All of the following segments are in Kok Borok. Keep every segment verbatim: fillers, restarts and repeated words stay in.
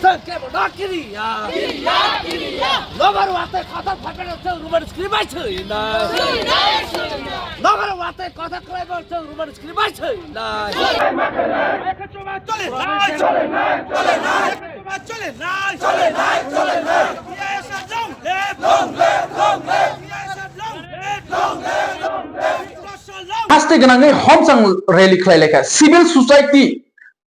Chwng kebo no kiriya. Nobar watwi kotor phaikhe chwng Roman script bai swinai. Nobar watwi kotor khlaibo chwng Roman script bai swinai. Chole nai, chole nai, chole nai, chole nai, chole nai. Long live, long live, long live. Haste gwnangwi homchang rally khlai laikha civil society,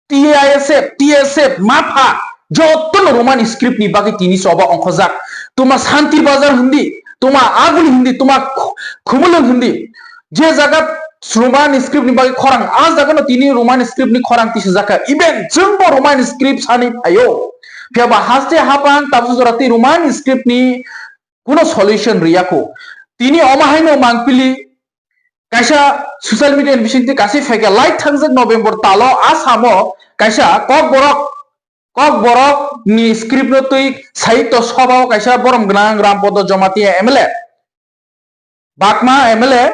T I S F, T S F, mapha, jotono Roman script ni bagwi tini choba ongkhojak. Tuma Santir Bazar hindi, tuma Aguli hindi, tuma Khu-, Khumulwng hindi. Je jaga Roman script ni bagwi khorang, a jaga no tini Roman script ni khorang tisajak kha. Even chwngbo Roman script sani phaio. Phiya ba haste hapang tabsu jora tei Roman script ni kuno solution riyakho. Tini omo haino mangpili kaisa social media ni bisingtwi kasui phaikha, lai thangjak November talo Assam o kaisa Kokborok, Kokborok ni script no twi Sahitya Sabha o kaisa borom gwnang Rampada Jamatia M L A, Bagma M L A,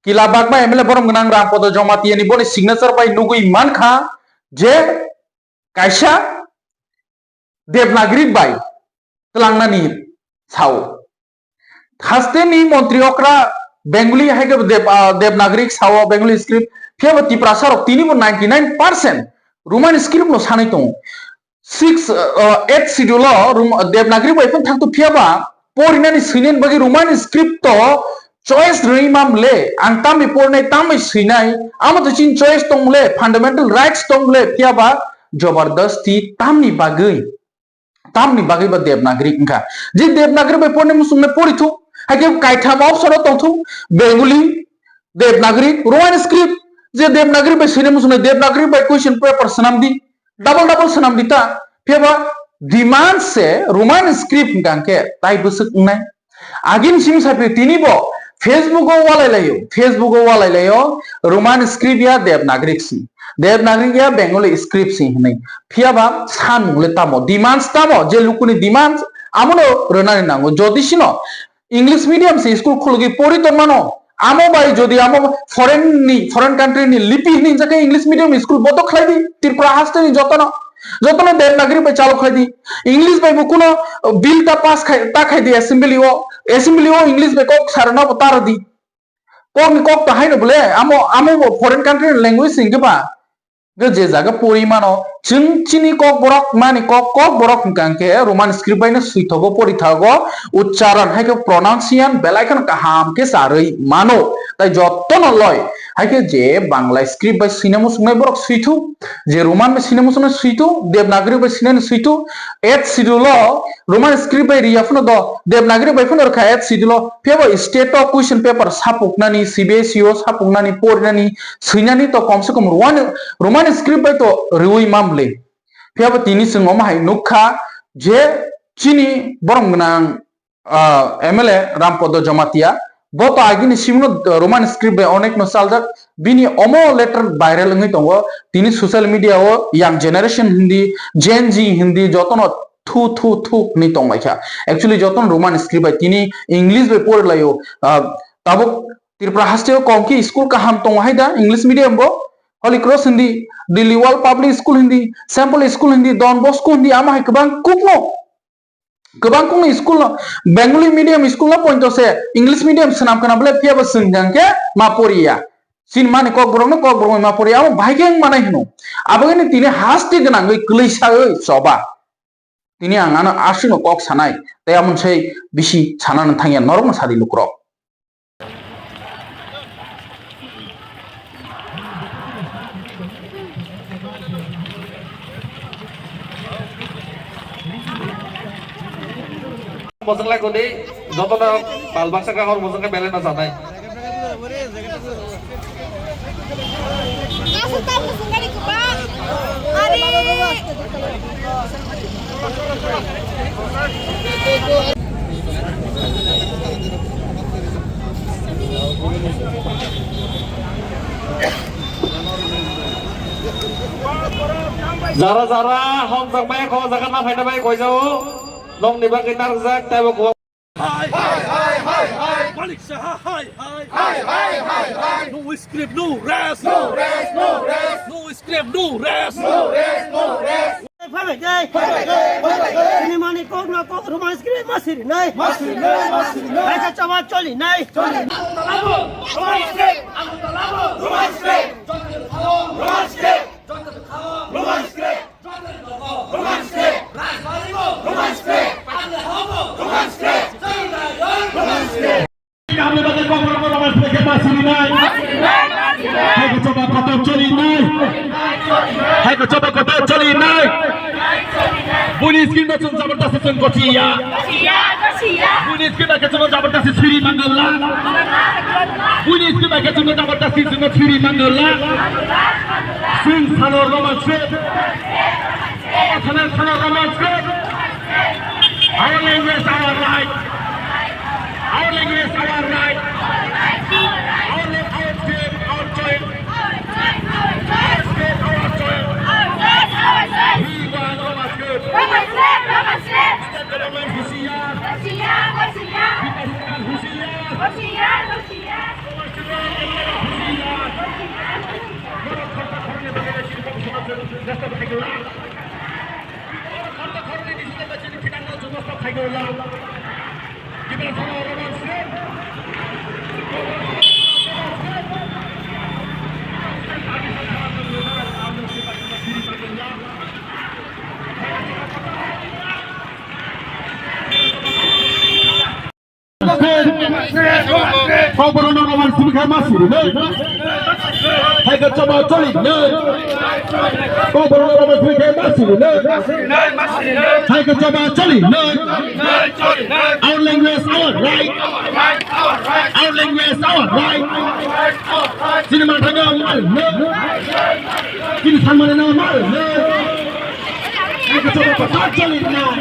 Kila Bagma M L A borom gwnang Rampada Jamatia ni boni signature bai nugwi mankha je kaisa Devanagari bai twlangnani sao. Hasteni montri okra Bengali hai khe Dev-, ah, Devanagari sao, Bengali script, phiya bo Tiprasa rok tini bo ninety nine percent Roman script no sanai tongo. Six, ah, eight schedule o Rom-, Devanagari bai phano thangto phiya ba porinani swinani bagwi Roman script to choice rwui mam le, ang tamni porinai, tamni swinai, amo to chini choice tong le, fundamental rights tong le, phiya ba jabardasti tamni bagwi, tamni bagwi ba Devanagari wngkha. Je Devanagari bai porni muchungnai pori thung, hai khe kaitham option o tong thung, Bengali, Devanagari, Roman script, je Devanagari bai swinai muchungnai Devanagari bai question paper swnam di, double double swnam di ta, phiya ba demand se Roman script hwnkha hwnkhe tai bwswk wngnai. Agini simi saphi tini bo Facebook o walai laio, Facebook o walai laio, Roman script ya Devanagari si, Devanagari ya Bengali script si hinwi. Phiya ba sanmung le tamo, demands tamo, je lukuni demands amono rwnani nango. Jodi sino English medium se school khulugwi pori tongmano, amo bai jodi amo foreign ni, foreign country ni lipi hinwi hinjakhe English medium school boto khlai di, Tripura haste ni jotono, jotono Devanagari bai chalo khlai di. English bai bo kuno bill ta pass khai, ta khai di assembly o, assembly o English bai kok sarana bo tar di. Kok ni kok ta haino bole, amo, amo bo foreign country ni language hingke ba. Ge je jaga pori mano, chwng chini kok borok mani kok, kok borok hingka hingke Roman script bai no swi thogo, pori thogo, uchcharon hai khe pronunciation belai kheno kaham khe charwi mano. Tai jotono loi, hai khe je Bangla script bai swina muchungnai borok swi thu, je Roman bai swina muchungnai swi thu, Devanagari bai swinani swi thu, eighth schedule o Roman script bai riya phano do, Devanagari bai phano rwkha eighth schedule o, phiya bo state o question paper sapuknani, C B S E o sapuknani, porinani, swinani to komse kom Roman, Roman script bai to riwi mamle. Phiya bo tini chwng omo hai nukha je chini borom gwnang ah, M L A Rampada Jamatia, bo to agini simno Roman script bai onek no chaljak, bini omo letter viral wngwi tongo, tini social media o young generation hindi, Gen Z hindi, jotono thu, thu, thu hwnwi tonglaikha. Actually, jotono Roman script bai tini English bai porilaio, ah, tabuk Tripura hasteo kongki school kaham tongo hai da, English medium bo, Holy Cross hindi, Lily World Public School hindi, Saint Paul School hindi, Don Bosco hindi, amo hai kwbang kukno. Kwbang kukno school no, Bengali medium school no poito se English medium swnam kana bole phiya bo swng hwnkhe ma poriya. Chini mani kok borok no kok borok ma poriya, amo bahai khe wng manai hwno. Abo khe tini haste gwnangwi kwlwi sawi choba. Tini ang ano aswk no kok sanai, tei amo sai bisi sana no thangya, norok no sadi lukurok. Bosong lai kuni, joto na pal baksa ka hor bosong ka belai na sanai. Kasu tamu sungari kupa. Ari. Jara jara hom jang bai kho jaga na phaina bai koi jao. Nong ni bagwi narjak taibo kho. Hai, hai, hai, hai, hai. Malik Saha, hai, hai. Hai, hai, hai, hai. No script, no rest. No rest, no rest. No script. No rest! No rest! No rest! Phaibai dei! Phaibai dei! Phaibai dei! Chini mani kok no kok Roman script ma siri nai! Ma siri nai! Ma siri nai! Hai ka chaba choli nai! Choli! Roman script! Roman script! Roman script! Roman script! Roman script! Roman script! Roman script! Roman script! Hai ko choba kotor choli nai. Hai ko choba kotor choli nai. Buni skin no chwng jabardasti chwng gochiya. Buni skin no chwng jabardasti siri mangala. Buni skin no chwng jabardasti chwng siri mangala. Chwng salo Roman script. Salo, salo Roman script. Our language, our right. Our language, our right. Our la-, our script, our choice. Our script, our choice. We want our script. State government, husiyar. Husiyar, husiyar. State government, husiyar. Husiyar, husiyar. Husiyar. Kokborok no Roman script khe ma siri nai. Hai ko choba choli nai. Kokborok no Roman script khe ma siri nai. Hai ko choba choli nai. Our language, our right. Our language, our right. Chini manthaino mal nai. Chini sanmani no mal nai. Hai ko choba kotor choli nai.